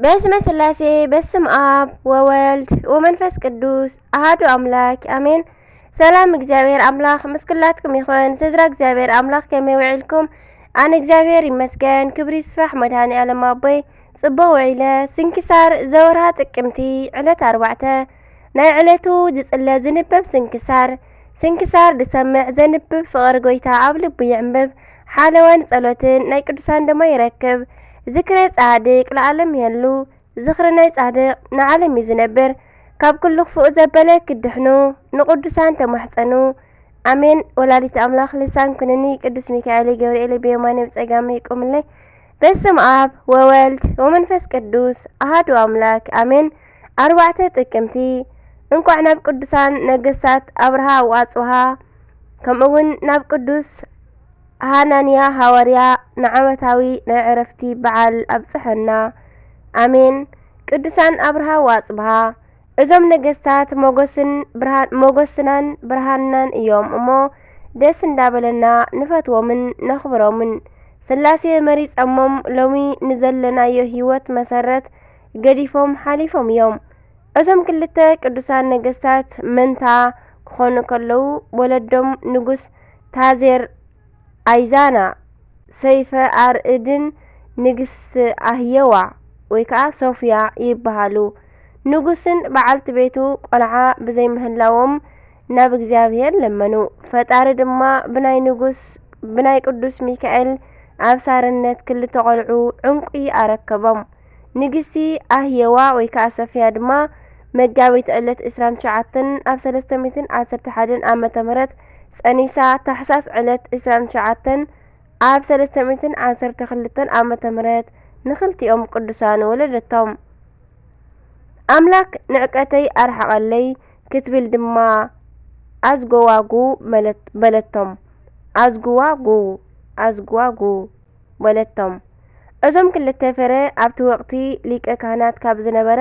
በስመ ስላሴ፣ በስም ኣብ ወወልድ ወመንፈስ ቅዱስ ኣሃዱ ኣምላክ ኣሜን። ሰላም እግዚኣብሔር ኣምላኽ ምስ ኩላትኩም ይኹን። ስድራ እግዚኣብሔር ኣምላኽ ከመይ ውዒልኩም? ኣነ እግዚኣብሔር ይመስገን፣ ክብሪ ይስፋሕ መድኃኔ ዓለም ኣቦይ። ጽቡቕ ውዒለ። ስንክሳር ዘወርሃ ጥቅምቲ ዕለት ኣርባዕተ። ናይ ዕለቱ ዝጽለ ዝንበብ ስንክሳር። ስንክሳር ዝሰምዕ ዘንብብ ፍቕሪ ጎይታ ኣብ ልቡ ይዕንብብ። ሓለዋን ጸሎትን ናይ ቅዱሳን ድማ ይረክብ። ዝክረ ጻድቅ ለዓለም ይህሉ። ዝኽሪ ናይ ጻድቕ ንዓለም እዩ ዝነብር። ካብ ኩሉ ክፉእ ዘበለ ክድሕኑ ንቅዱሳን ተማሕጸኑ። ኣሜን። ወላዲት ኣምላኽ ልሳን ኩንኒ፣ ቅዱስ ሚካኤል ገብርኤል ብየማነይ ብጸጋመይ ይቁምለይ። በስም ኣብ ወወልድ ወመንፈስ ቅዱስ ኣሃዱ ኣምላክ ኣሜን። ኣርባዕተ ጥቅምቲ። እንኳዕ ናብ ቅዱሳን ነገስታት ኣብርሃ ወኣጽብሃ ከምኡ እውን ናብ ቅዱስ ሃናንያ ሃዋርያ ንዓመታዊ ናይ ዕረፍቲ በዓል ኣብጽሐና። ኣሜን። ቅዱሳን ኣብርሃ ወኣጽብሃ፣ እዞም ነገስታት ሞገስን ብርሃን-፣ ሞገስናን ብርሃንናን እዮም እሞ፣ ደስ እንዳበለና ንፈትዎምን ነኽብሮምን። ስላሴ መሪጸሞም ሎሚ ንዘለናዮ ህይወት መሰረት ገዲፎም ሓሊፎም እዮም። እዞም ክልተ ቅዱሳን ነገስታት መንታ ክኾኑ ከለዉ፣ ወለዶም ንጉስ ታዜር ኣይዛና ሰይፈ ኣርእድን ንግስቲ ኣህየዋ ወይ ከዓ ሶፍያ ይበሃሉ። ንጉስን በዓልቲ ቤቱ ቆልዓ ብዘይምህላዎም ናብ እግዚኣብሔር ለመኑ። ፈጣሪ ድማ ብናይ ንጉስ፣ ብናይ ቅዱስ ሚካኤል ኣብሳርነት ክልተ ቆልዑ ዕንቁ ኣረከቦም። ንግስቲ ኣህየዋ ወይ ከዓ ሰፍያ ድማ መጋቢት ዕለት ዕስራን ትሽዓተን ኣብ ሰለስተ ሚእትን ዓሰርተ ሓደን ዓመተ ምህረት ጸኒሳ፣ ታሕሳስ ዕለት ዕስራን ትሽዓተን ኣብ ሰለስተ ሚእትን ዓሰርተ ክልተን ዓመተ ምህረት ንኽልቲኦም ቅዱሳን ወለደቶም። ኣምላክ ንዕቀተይ ኣርሓቐለይ ክትብል ድማ ኣዝጎዋጉ መለት-፣ በለቶም። ኣዝጉዋጉ፣ ኣዝጉዋጉ በለቶም። እዞም ክልተ ፍረ ኣብቲ ወቕቲ ሊቀ ካህናት ካብ ዝነበረ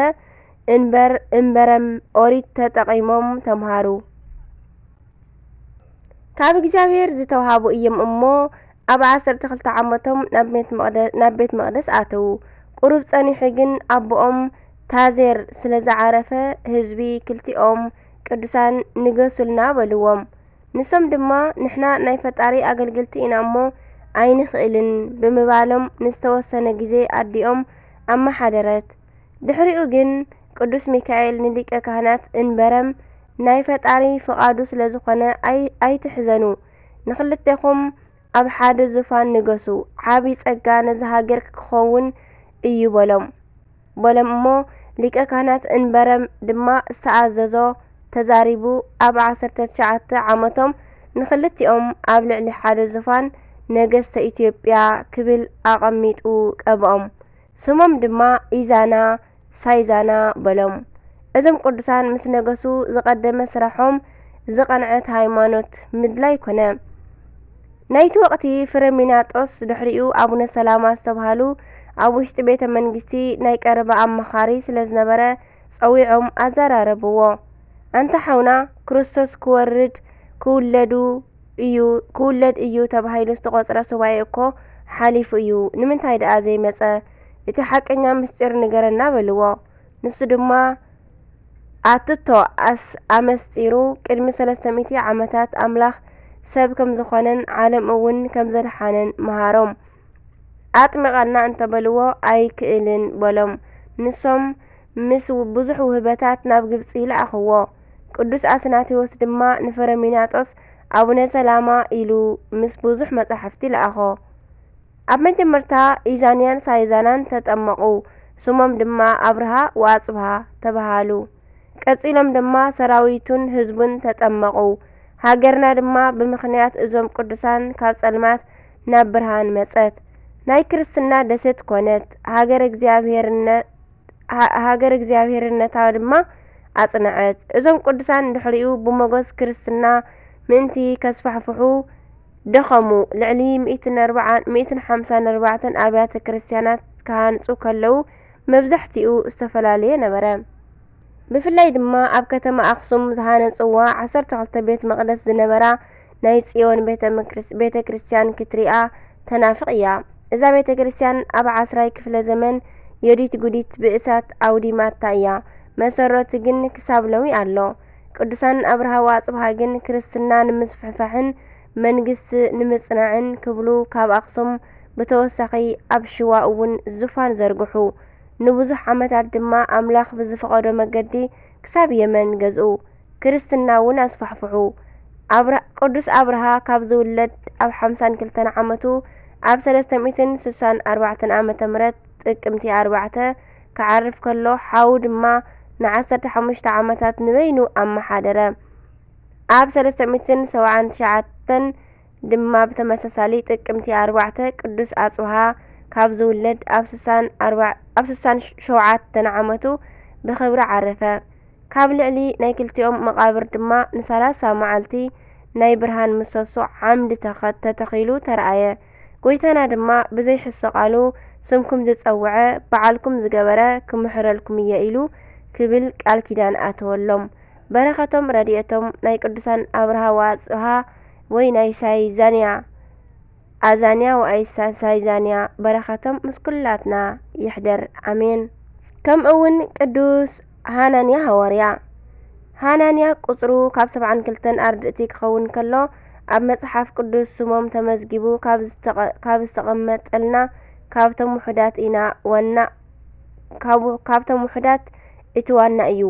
እንበር፣ እንበረም ኦሪት ተጠቒሞም ተምሃሩ። ካብ እግዚኣብሔር ዝተውሃቡ እዮም እሞ፣ ኣብ ዓሰርተ ክልተ ዓመቶም ናብ ቤት መቕደ-፣ ናብ ቤት መቕደስ ኣተዉ። ቁሩብ ጸኒሑ ግን ኣቦኦም ታዜር ስለ ዝዓረፈ፣ ህዝቢ ክልቲኦም ቅዱሳን ንገሱልና በልዎም። ንሶም ድማ፣ ንሕና ናይ ፈጣሪ ኣገልገልቲ ኢና እሞ ኣይንኽእልን ብምባሎም ንዝተወሰነ ግዜ ኣዲኦም ኣመሓደረት። ድሕሪኡ ግን ቅዱስ ሚካኤል ንሊቀ ካህናት እንበረም፣ ናይ ፈጣሪ ፍቓዱ ስለ ዝኾነ ኣይ-፣ ኣይትሕዘኑ፣ ንኽልቴኹም ኣብ ሓደ ዙፋን ንገሱ፣ ዓቢ ጸጋ ነዛ ሃገር ክኸውን እዩ በሎም። በሎም እሞ፣ ሊቀ ካህናት እንበረም ድማ ዝተኣዘዞ ተዛሪቡ፣ ኣብ ዓሰርተ ትሽዓተ ዓመቶም ንኽልቲኦም ኣብ ልዕሊ ሓደ ዙፋን ነገስተ ኢትዮጵያ ክብል ኣቐሚጡ ቀብኦም። ስሞም ድማ ኢዛና ሳይዛና በሎም። እዞም ቅዱሳን ምስ ነገሱ ዝቐደመ ስራሖም ዝቐንዐት ሃይማኖት ምድላይ ኮነ። ናይቲ ወቕቲ ፍረሚናጦስ ድሕሪኡ ኣቡነ ሰላማ ዝተብሃሉ ኣብ ውሽጢ ቤተ መንግስቲ ናይ ቀረባ ኣማኻሪ ስለ ዝነበረ ጸዊዖም ኣዘራረብዎ። ኣንታ ሓውና፣ ክርስቶስ ክወርድ ክውለዱ እዩ፣ ክውለድ እዩ ተባሂሉ ዝተቖጽረ ሱባኤ እኮ ሓሊፉ እዩ፣ ንምንታይ ደኣ ዘይመጸ? እቲ ሓቀኛ ምስጢር ንገረና በልዎ። ንሱ ድማ ኣትቶ ኣስ-፣ ኣመስጢሩ ቅድሚ ሰለስተ ሚእቲ ዓመታት ኣምላኽ ሰብ ከም ዝኾነን ዓለም እውን ከም ዘድሓነን መሃሮም። ኣጥምቐና እንተበልዎ ኣይክእልን በሎም። ንሶም ምስ ብዙሕ ውህበታት ናብ ግብጺ ለኣኽዎ። ቅዱስ ኣስናቴዎስ ድማ ንፍረሚናጦስ ኣቡነ ሰላማ ኢሉ ምስ ብዙሕ መጻሕፍቲ ለኣኾ። ኣብ መጀመርታ ኢዛንያን ሳይዛናን ተጠመቑ። ስሞም ድማ ኣብርሃ ወኣጽብሃ ተባሃሉ። ቀጺሎም ድማ ሰራዊቱን ህዝቡን ተጠመቑ። ሃገርና ድማ ብምኽንያት እዞም ቅዱሳን ካብ ጸልማት ናብ ብርሃን መጸት። ናይ ክርስትና ደሴት ኮነት። ሃገር እግዚኣብሔርነ-፣ ሃ-፣ ሃገር እግዚኣብሔርነታ ድማ ኣጽንዐት። እዞም ቅዱሳን ድሕሪኡ ብሞገስ ክርስትና ምእንቲ ከስፋሕፍሑ ደኸሙ። ልዕሊ ሚእትን ኣርባዓን፣ ሚእትን ሓምሳን ኣርባዕተን ኣብያተ ክርስቲያናት ክሃንጹ ከለዉ፣ መብዛሕትኡ ዝተፈላለየ ነበረ። ብፍላይ ድማ ኣብ ከተማ ኣኽሱም ዝሃነጽዋ ዓሰርተ ክልተ ቤት መቕደስ ዝነበራ ናይ ጽዮን ቤተ መክርስ-፣ ቤተ ክርስቲያን ክትሪኣ ተናፍቕ እያ። እዛ ቤተ ክርስቲያን ኣብ ዓስራይ ክፍለ ዘመን ዮዲት ጉዲት ብእሳት ኣውዲማታ እያ። መሰረቱ ግን ክሳብ ሎሚ ኣሎ። ቅዱሳን ኣብርሃ ወኣጽብሃ ግን ክርስትና ንምስፍሕፋሕን መንግስቲ ንምጽናዕን ክብሉ ካብ ኣኽሱም ብተወሳኺ ኣብ ሽዋ እውን ዙፋን ዘርግሑ። ንብዙሕ ዓመታት ድማ ኣምላኽ ብዝፈቐዶ መገዲ ክሳብ የመን ገዝኡ። ክርስትና እውን ኣስፋሕፍሑ። ኣብራ-፣ ቅዱስ ኣብርሃ ካብ ዝውለድ ኣብ ሓምሳን ክልተን ዓመቱ ኣብ ሰለስተ ሚእትን ስሳን ኣርባዕተን ዓመተ ምህረት ጥቅምቲ ኣርባዕተ ክዓርፍ ከሎ፣ ሓዉ ድማ ንዓሰርተ ሓሙሽተ ዓመታት ንበይኑ ኣመሓደረ። ኣብ ሰለስተ ሚእትን ሰብዓን ትሽዓተን ድማ ብተመሳሳሊ ጥቅምቲ ኣርባዕተ ቅዱስ ኣጽብሃ ካብ ዝውለድ ኣብ ስሳን ኣርባ-፣ ኣብ ስሳን ሸውዓተን ዓመቱ ብኽብሪ ዓረፈ። ካብ ልዕሊ ናይ ክልቲኦም መቓብር ድማ ንሰላሳ መዓልቲ ናይ ብርሃን ምሰሶ ዓምዲ ተኸ-፣ ተተኺሉ ተራእየ። ጎይታና ድማ ብዘይሕሶ ቃሉ ስምኩም ዝጸውዐ በዓልኩም ዝገበረ ክምሕረልኩም እየ ኢሉ ክብል ቃል ኪዳን ኣተወሎም። በረኸቶም ረድኤቶም ናይ ቅዱሳን ኣብርሃ ወኣጽብሃ ወይ ናይ ሳይዛንያ ኣዛንያ ወኣይሳ ሳይዛንያ በረኸቶም ምስ ኩላትና ይሕደር። ኣሜን። ከምኡ እውን ቅዱስ ሃናንያ ሃዋርያ። ሃናንያ ቁጽሩ ካብ ሰብዓን ክልተን ኣርድእቲ ክኸውን ከሎ፣ ኣብ መጽሓፍ ቅዱስ ስሞም ተመዝጊቡ ካብ ዝተቐ-፣ ካብ ዝተቐመጠልና ካብቶም ውሑዳት ኢና ዋና፣ ካብ፣ ካብቶም ውሑዳት እቲ ዋና እዩ።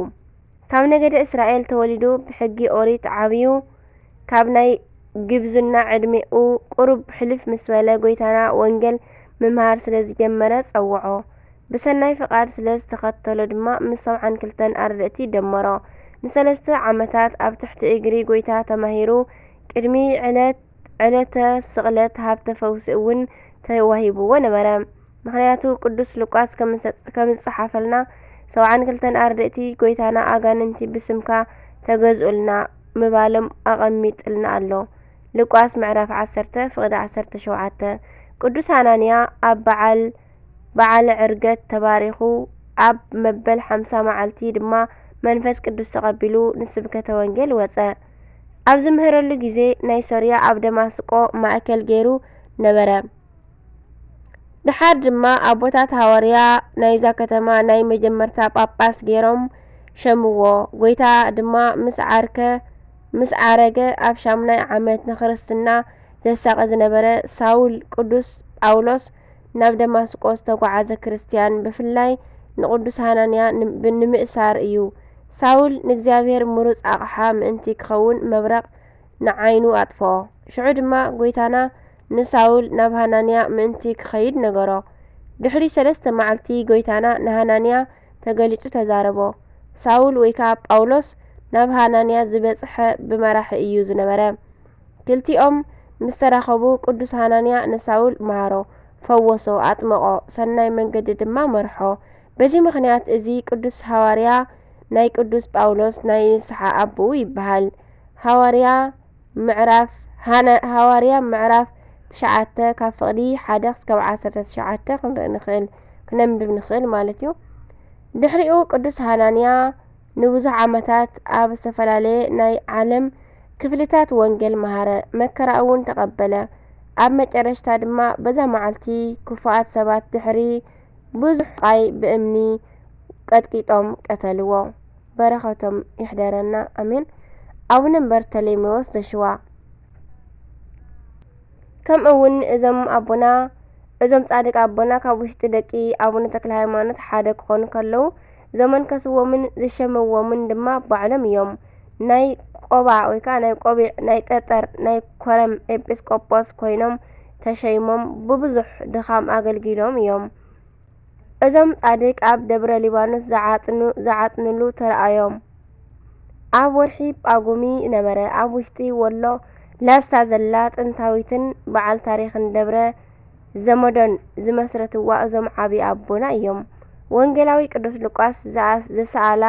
ካብ ነገደ እስራኤል ተወሊዱ ብሕጊ ኦሪት ዓብዩ። ካብ ናይ ግብዝና ዕድሜኡ ቁሩብ ሕልፍ ምስ በለ፣ ጎይታና ወንጌል ምምሃር ስለ ዝጀመረ ጸውዖ። ብሰናይ ፍቓድ ስለ ዝተኸተሎ ድማ ምስ ሰብዓን ክልተን ኣርድእቲ ደመሮ። ንሰለስተ ዓመታት ኣብ ትሕቲ እግሪ ጎይታ ተማሂሩ። ቅድሚ ዕለት፣ ዕለተ ስቕለት ሃብተ ፈውሲ እውን ተዋሂብዎ ነበረ። ምኽንያቱ ቅዱስ ሉቃስ ከም ዝጸ-፣ ከም ዝጸሓፈልና፣ ሰብዓን ክልተን ኣርድእቲ ጎይታና ኣጋንንቲ ብስምካ ተገዝኡልና ምባሎም ኣቐሚጥልና ኣሎ። ሉቃስ ምዕራፍ ዓሰርተ ፍቕዲ ዓሰርተ ሸውዓተ። ቅዱስ ሃናንያ ኣብ በዓል፣ በዓለ ዕርገት ተባሪኹ፣ ኣብ መበል ሓምሳ መዓልቲ ድማ መንፈስ ቅዱስ ተቐቢሉ ንስብከተ ወንጌል ወጸ። ኣብ ዝምህረሉ ግዜ ናይ ሶርያ ኣብ ደማስቆ ማእከል ገይሩ ነበረ። ደሓር ድማ ኣቦታት ሃዋርያ ናይዛ ከተማ ናይ መጀመርታ ጳጳስ ገይሮም ሸምዎ። ጎይታ ድማ ምስ ዓርከ፣ ምስ ዓረገ ኣብ ሻምናይ ዓመት ንክርስትና ዘሳቒ ዝነበረ ሳውል ቅዱስ ጳውሎስ ናብ ደማስቆ ዝተጓዓዘ ክርስትያን ብፍላይ ንቅዱስ ሃናንያ ንም-፣ ብ-፣ ንምእሳር እዩ። ሳውል ንእግዚኣብሔር ምሩጽ ኣቕሓ ምእንቲ ክኸውን መብረቕ ንዓይኑ ኣጥፍኦ። ሽዑ ድማ ጎይታና ንሳውል ናብ ሃናንያ ምእንቲ ክኸይድ ነገሮ። ድሕሪ ሰለስተ መዓልቲ ጎይታና ንሃናንያ ተገሊጹ ተዛረቦ። ሳውል ወይ ከኣ ጳውሎስ ናብ ሃናንያ ዝበጽሐ ብመራሒ እዩ ዝነበረ። ክልቲኦም ምስ ተራኸቡ ቅዱስ ሃናንያ ንሳውል መሃሮ፣ ፈወሶ፣ ኣጥመቖ፣ ሰናይ መንገዲ ድማ መርሖ። በዚ ምኽንያት እዚ ቅዱስ ሃዋርያ ናይ ቅዱስ ጳውሎስ ናይ ንስሓ ኣቦኡ ይበሃል። ሃዋርያ ምዕራፍ ሃነ-፣ ሃዋርያ ምዕራፍ ትሽዓተ ካብ ፍቕዲ ሓደ እስካብ ዓሰርተ ትሽዓተ ክንርኢ ንኽእል፣ ክነንብብ ንኽእል ማለት እዩ። ድሕሪኡ ቅዱስ ሃናንያ ንብዙሕ ዓመታት ኣብ ዝተፈላለየ ናይ ዓለም ክፍልታት ወንጌል መሃረ፣ መከራ እውን ተቐበለ። ኣብ መጨረሽታ ድማ በዛ መዓልቲ ክፉኣት ሰባት ድሕሪ ብዙሕ ቃይ ብእምኒ ቀጥቂጦም ቀተልዎ። በረኸቶም ይሕደረና። ኣሜን። ኣቡነ በርተሌሜዎስ ዘሽዋ። ከምኡ እውን እዞም ኣቦና፣ እዞም ጻድቅ ኣቦና ካብ ውሽጢ ደቂ ኣቡነ ተክለ ሃይማኖት ሓደ ክኾኑ ከለዉ፣ ዘመንከስዎምን ዝሸምዎምን ድማ ባዕሎም እዮም። ናይ ቆባ ወይ ከዓ ናይ ቆቢዕ፣ ናይ ጠጠር፣ ናይ ኮረም ኤጲስቆጶስ ኮይኖም ተሸይሞም ብብዙሕ ድኻም ኣገልጊሎም እዮም። እዞም ጻድቅ ኣብ ደብረ ሊባኖስ ዝዓጥኑ-፣ ዝዓጥንሉ ተራእዮም። ኣብ ወርሒ ጳጉሚ ነበረ። ኣብ ውሽጢ ወሎ ላስታ ዘላ ጥንታዊትን በዓል ታሪኽን ደብረ ዘመዶን ዝመስረትዋ እዞም ዓቢ ኣቦና እዮም። ወንጌላዊ ቅዱስ ሉቃስ ዝኣ-፣ ዘሰኣላ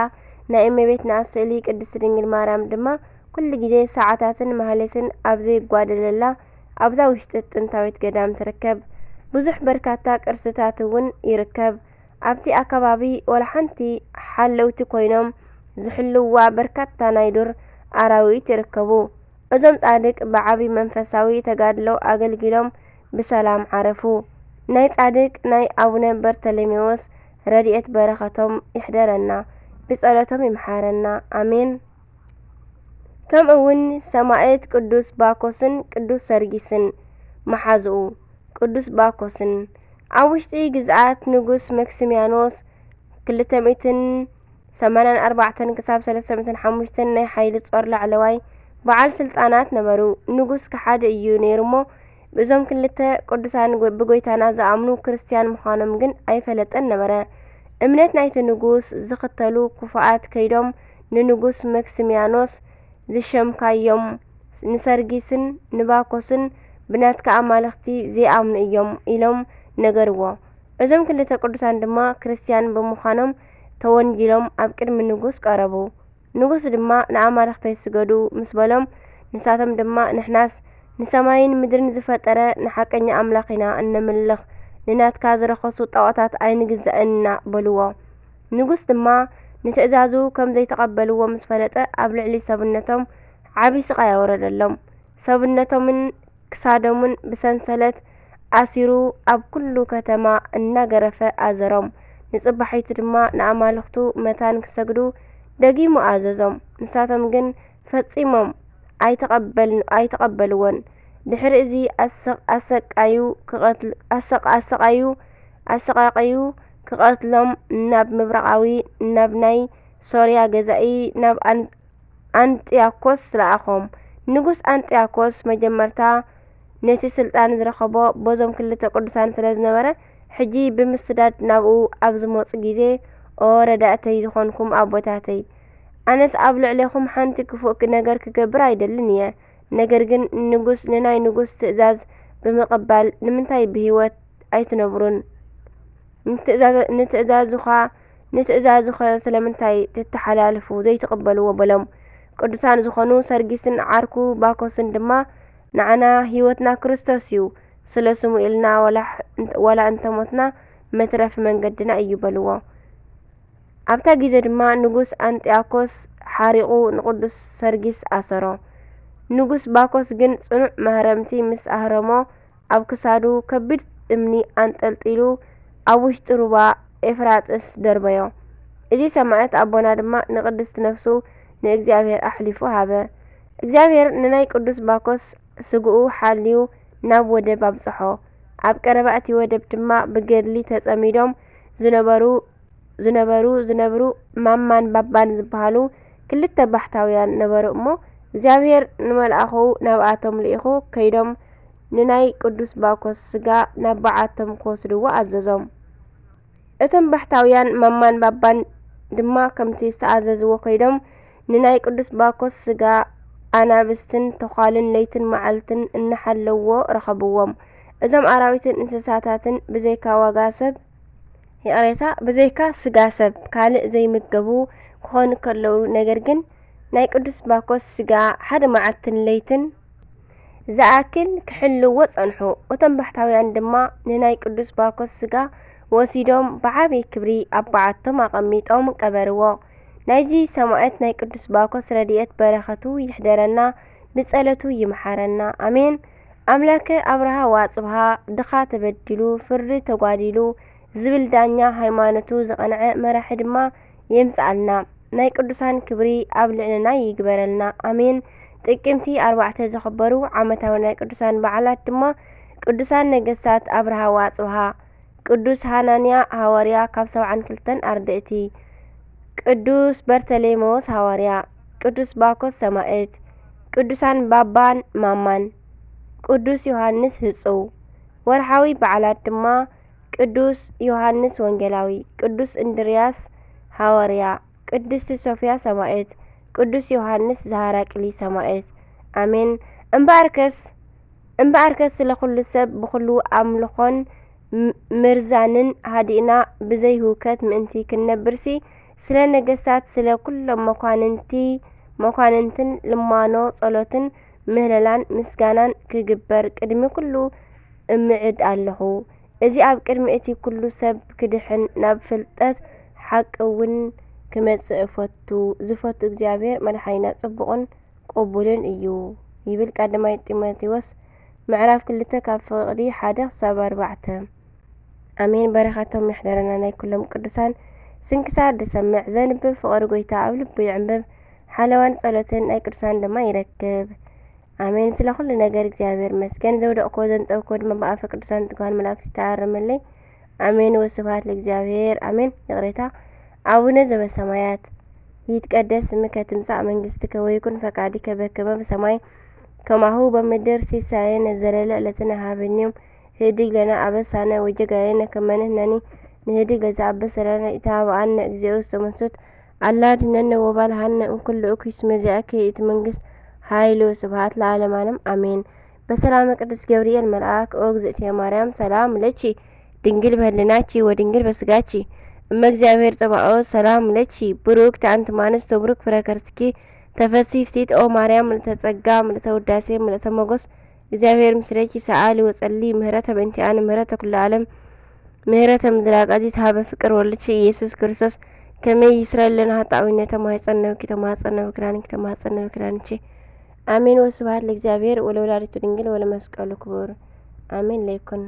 ናይ እመቤትና ስእሊ ቅድስቲ ድንግል ማርያም ድማ ኩሉ ግዜ ሰዓታትን ማህሌትን ኣብ ዘይጓደለላ ኣብዛ ውሽጢ ጥንታዊት ገዳም ትርከብ። ብዙሕ በርካታ ቅርስታት እውን ይርከብ። ኣብቲ ኣከባቢ ዋላ ሓንቲ ሓለውቲ ኮይኖም ዝሕልውዋ በርካታ ናይ ዱር ኣራዊት ይርከቡ። እዞም ጻድቅ ብዓቢ መንፈሳዊ ተጋድሎ ኣገልጊሎም ብሰላም ዓረፉ። ናይ ጻድቅ ናይ ኣቡነ በርተሎሜዎስ ረድኤት በረኸቶም ይሕደረና፣ ብጸሎቶም ይምሓረና። ኣሜን። ከምኡ እውን ሰማዕት ቅዱስ ባኮስን ቅዱስ ሰርጊስን መሓዝኡ ቅዱስ ባኮስን ኣብ ውሽጢ ግዝኣት ንጉስ መክሲምያኖስ ክልተ ሚእትን ሰማንያን ኣርባዕተን ክሳብ ሰለስተ ሚእትን ሓሙሽተን ናይ ሓይሊ ጾር ላዕለዋይ በዓል ስልጣናት ነበሩ። ንጉስ ከሓዲ እዩ ነይሩ እሞ፣ እዞም ክልተ ቅዱሳን ጎ-፣ ብጎይታና ዝኣምኑ ክርስትያን ምዃኖም ግን ኣይፈለጠን ነበረ። እምነት ናይቲ ንጉስ ዝኽተሉ ክፉኣት ከይዶም ንንጉስ መክሲምያኖስ ዝሸምካዮም ንሰርጊስን ንባኮስን ብናትካ ኣማልኽቲ ዘይኣምኑ እዮም ኢሎም ነገርዎ። እዞም ክልተ ቅዱሳን ድማ ክርስትያን ብምዃኖም ተወንጂሎም ኣብ ቅድሚ ንጉስ ቀረቡ። ንጉስ ድማ ንኣማልኽተይ ስገዱ ምስ በሎም፣ ንሳቶም ድማ ንሕናስ ንሰማይን ምድርን ዝፈጠረ ንሓቀኛ ኣምላኽ ኢና እነምልኽ፣ ንናትካ ዝረኸሱ ጣዖታት ኣይንግዛእን ኢና በልዎ። ንጉስ ድማ ንትእዛዙ ከም ዘይተቐበልዎ ምስ ፈለጠ ኣብ ልዕሊ ሰብነቶም ዓቢ ስቓይ ኣወረደሎም። ሰብነቶምን ክሳዶምን ብሰንሰለት ኣሲሩ ኣብ ኩሉ ከተማ እናገረፈ ኣዘሮም። ንጽባሒቱ ድማ ንኣማልኽቱ መታን ክሰግዱ ደጊሙ ኣዘዞም። ንሳቶም ግን ፈጺሞም ኣይተቐበል-፣ ኣይተቐበልዎን። ድሕሪ እዚ ኣሰ-፣ ኣሰቃዩ ክቐትል-፣ ኣሰቃ-፣ ኣሰቃዩ፣ ኣሰቃቀዩ ክቐትሎም ናብ ምብራቓዊ፣ ናብ ናይ ሶርያ ገዛኢ፣ ናብ ኣን-፣ ኣንጥያኮስ ለኣኾም። ንጉስ ኣንጥያኮስ መጀመርታ ነቲ ስልጣን ዝረኸቦ በዞም ክልተ ቅዱሳን ስለ ዝነበረ፣ ሕጂ ብምስዳድ ናብኡ ኣብ ዝመጹ ግዜ፣ "ኦ ረዳእተይ ዝኾንኩም ኣቦታተይ፣ ኣነስ ኣብ ልዕሌኹም ሓንቲ ክፉእ ነገር ክገብር ኣይደልን እየ። ነገር ግን ንጉስ፣ ንናይ ንጉስ ትእዛዝ ብምቕባል ንምንታይ ብህይወት ኣይትነብሩን? ንትእዛዘ-፣ ንትእዛዙኻ፣ ንትእዛዙኸ ስለምንታይ ትተሓላልፉ ዘይትቕበልዎ?" በሎም። ቅዱሳን ዝኾኑ ሰርጊስን ዓርኩ ባኮስን ድማ፣ "ንዓና ህይወትና ክርስቶስ እዩ፣ ስለ ስሙ ኢልና ዋላ ሕ-፣ ዋላ እንተሞትና መትረፊ መንገድና እዩ" በልዎ። ኣብታ ግዜ ድማ ንጉስ ኣንጢያኮስ ሓሪቑ ንቅዱስ ሰርጊስ ኣሰሮ። ንጉስ ባኮስ ግን ጽኑዕ ማህረምቲ ምስ ኣህረሞ፣ ኣብ ክሳዱ ከቢድ እምኒ ኣንጠልጢሉ ኣብ ውሽጢ ሩባ ኤፍራጥስ ደርበዮ። እዚ ሰማዕት ኣቦና ድማ ንቅድስቲ ነፍሱ ንእግዚኣብሔር ኣሕሊፉ ሃበ። እግዚኣብሔር ንናይ ቅዱስ ባኮስ ስግኡ ሓልዩ ናብ ወደብ ኣብጽሖ። ኣብ ቀረባ እቲ ወደብ ድማ ብገድሊ ተጸሚዶም ዝነበሩ፣ ዝነበሩ፣ ዝነብሩ ማማን ባባን ዝበሃሉ ክልተ ባሕታውያን ነበሩ እሞ፣ እግዚኣብሔር ንመልኣኹ ናብኣቶም ልኢኹ ከይዶም ንናይ ቅዱስ ባኮስ ስጋ ናብ በዓቶም ክወስድዎ ኣዘዞም። እቶም ባሕታውያን ማማን ባባን ድማ ከምቲ ዝተኣዘዝዎ ከይዶም ንናይ ቅዱስ ባኮስ ስጋ ኣናብስትን ተዃልን ለይትን መዓልትን እናሓለውዎ ረኸብዎም። እዞም ኣራዊትን እንስሳታትን ብዘይካ ዋጋ ሰብ፣ ይቕሬታ፣ ብዘይካ ስጋ ሰብ ካልእ ዘይምገቡ ክኾኑ ከለዉ፣ ነገር ግን ናይ ቅዱስ ባኮስ ስጋ ሓደ መዓልትን ለይትን ዝኣክል ክሕልዎ ጸንሑ። እቶም ባሕታውያን ድማ ንናይ ቅዱስ ባኮስ ስጋ ወሲዶም ብዓቢ ክብሪ ኣብ በዓቶም ኣቐሚጦም ቀበርዎ። ናይዚ ሰማዕት ናይ ቅዱስ ባኮስ ረድኤት በረኸቱ ይሕደረና፣ ብጸሎቱ ይምሓረና። ኣሜን። ኣምላከ ኣብርሃ ወኣጽብሃ፣ ድኻ ተበዲሉ፣ ፍርዲ ተጓዲሉ ዝብል ዳኛ፣ ሃይማኖቱ ዝቐንዐ መራሒ ድማ የምጽኣልና። ናይ ቅዱሳን ክብሪ ኣብ ልዕልና ይግበረልና። ኣሜን። ጥቅምቲ ኣርባዕተ ዝኽበሩ ዓመታዊ ናይ ቅዱሳን በዓላት ድማ ቅዱሳን ነገስታት ኣብርሃ ወኣጽብሃ፣ ቅዱስ ሃናንያ ሃዋርያ ካብ ሰብዓን ክልተን ኣርድእቲ፣ ቅዱስ በርተሌሜዎስ ሃዋርያ፣ ቅዱስ ባኮስ ሰማዕት፣ ቅዱሳን ባባን ማማን፣ ቅዱስ ዮሃንስ ህጹው። ወርሓዊ በዓላት ድማ ቅዱስ ዮሃንስ ወንጌላዊ፣ ቅዱስ እንድርያስ ሃዋርያ፣ ቅድስቲ ሶፍያ ሰማዕት፣ ቅዱስ ዮሃንስ ዘሃራቅሊ ሰማዕት። ኣሜን። እምበኣርከስ፣ እምበኣርከስ ስለ ኩሉ ሰብ ብኹሉ ኣምልኾን ም-፣ ምርዛንን ሃዲእና ብዘይ ህውከት ምእንቲ ክንነብርሲ፣ ስለ ነገስታት፣ ስለ ኩሎም መኳንንቲ፣ መኳንንትን ልማኖ ጸሎትን ምህለላን ምስጋናን ክግበር ቅድሚ ኩሉ እምዕድ ኣለኹ። እዚ ኣብ ቅድሚ እቲ ኩሉ ሰብ ክድሕን፣ ናብ ፍልጠት ሓቂ እውን ክመጽእ እፈቱ። ዝፈቱ እግዚኣብሔር መድሓኒና ጽቡቕን ቅቡልን እዩ ይብል ቀዳማይ ጢሞቴዎስ ምዕራፍ ክልተ ካብ ፍቕዲ ሓደ ክሳብ ኣርባዕተ። ኣሜን። በረኸቶም ይሕደረና ናይ ኩሎም ቅዱሳን። ስንክሳር ዝሰምዕ ዘንብብ ፍቕሪ ጎይታ ኣብ ልቡ ይዕንብብ። ሓለዋን ጸሎትን ናይ ቅዱሳን ድማ ይረክብ። ኣሜን። ስለ ኩሉ ነገር እግዚኣብሔር ይመስገን። ዘውደቕኮ ዘንጠብኮ ድማ ብኣፈ ቅዱሳን ትጓን መላእክት ይተኣረመለይ። ኣሜን። ወስብሐት ለእግዚኣብሔር። ኣሜን። ይቕሬታ። ኣቡነ ዘበሰማያት ይትቀደስ ስምከ ትምጻእ መንግስትከ ወይኩን ፈቃድከ በከመ በሰማይ ከማሁ በምድር። ሲሳየነ ዘለለ ዕለትነ ሀበነ ዮም ህድግ ለነ አበሳነ ወጌጋየነ ከመ ንሕነኒ ንህድግ ለዘአበሰ ለነ። ኢታብአነ እግዚኦ ውስተ መንሱት አላ አድኅነነ ወባልሐነ እምኩሉ እኩይ። እስመ ዚአከ ይእቲ መንግስት ኃይል ወስብሐት ለዓለመ ዓለም አሜን። በሰላመ ቅዱስ ገብርኤል መልአክ ኦ እግዝእትየ ማርያም ሰላም ለኪ ድንግል በህልናኪ ወድንግል በስጋኪ እመ እግዚአብሔር ጸባኦት ሰላም ለኪ ብሩክት አንቲ እምአንስት ወብሩክ ፍረ ከርስኪ ተፈሲ ፍሲት ኦ ማርያም ምልእተ ጸጋ ምልእተ ውዳሴ ምልእተ ሞገስ እግዚአብሔር ምስሌኪ ሰአሊ ወጸሊ ምህረተ በእንቲአነ ምህረተ ኩሉ ዓለም ምህረተ ምድራቅ አዚ ተሃበ ፍቅር ወልድኪ ኢየሱስ ክርስቶስ ከመይ ይስረልና ኃጣዊነ ተማይጸነብኪ ተማጸነብ ክዳንኪ ተማጸነብ ክዳንኪ አሜን። ወስብሐት ለእግዚአብሔር ወለወላዲቱ ድንግል ወለመስቀሉ ክቡር አሜን። ለይኩን